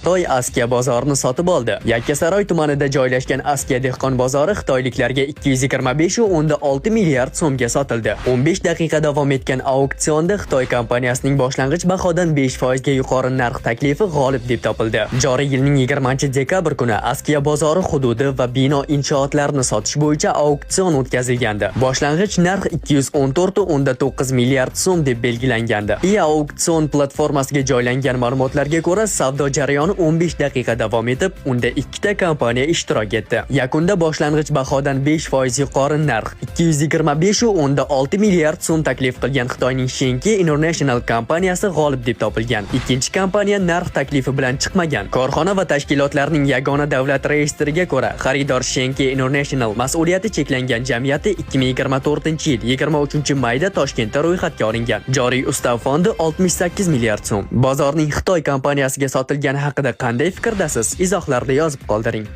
Xitoy Askiya bozorini sotib oldi. Yakkasaroy tumanida joylashgan Askiya dehqon bozori xitoyliklarga 225,6 milliard so'mga sotildi. 15 daqiqa davom etgan auksionda Xitoy kompaniyasining boshlang'ich bahodan 5% ga yuqori narx taklifi g'olib deb topildi. Joriy yilning 20-dekabr kuni Askiya bozori hududi va bino inshootlarini sotish bo'yicha auksion o'tkazilgandi. Boshlang'ich narx 214,9 milliard so'm deb belgilangandi. E-auksion platformasiga joylangan ma'lumotlarga ko'ra, savdo jarayoni 15 daqiqa davom etib, unda ikkita kompaniya ishtirok etdi. Yakunda boshlang'ich bahodan 5% yuqori narx 225,6 milliard so'm taklif qilgan Xitoyning Shenke International kompaniyasi g'olib deb topilgan. Ikkinchi kompaniya narx taklifi bilan chiqmagan. Korxona va tashkilotlarning yagona davlat reyestriga ko'ra, xaridor Shenke International mas'uliyati cheklangan jamiyati 2024-yil 23-mayda Toshkentda ro'yxatga olingan. Joriy ustav fondi 68 milliard so'm. Bozorning Xitoy kompaniyasiga sotilgani haqida qanday fikrdasiz? Izohlarda yozib qoldiring.